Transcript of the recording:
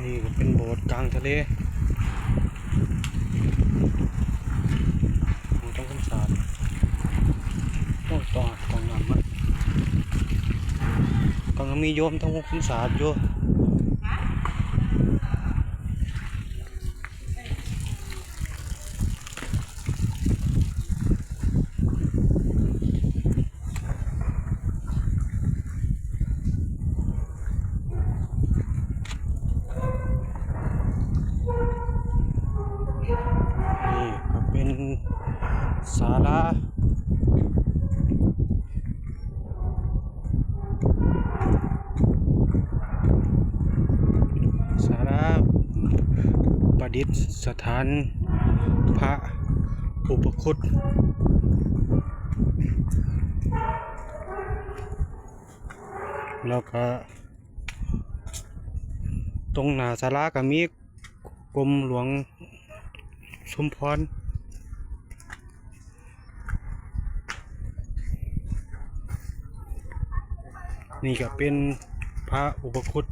ນີ້ກໍເປັນໂບດກາງທະເລ ຂອງຈອມຄຳສາດ. ໂອ້ ຕ້ອງ ຕ້ອງງາມມາກ ຕ້ອງມີໂຍມທຳຄຳສາດຢູ່. ນີ້ກໍເປັນສາລາ ສາລາປະດິດສະຖານພະອຸປະຄຸດ ແລ້ວກະຕົງໜ້າສາລາກະມີ ກົມຫຼວງຊຸມພອນ. ນີ້ກະເປັນພະອຸປະຄຸດ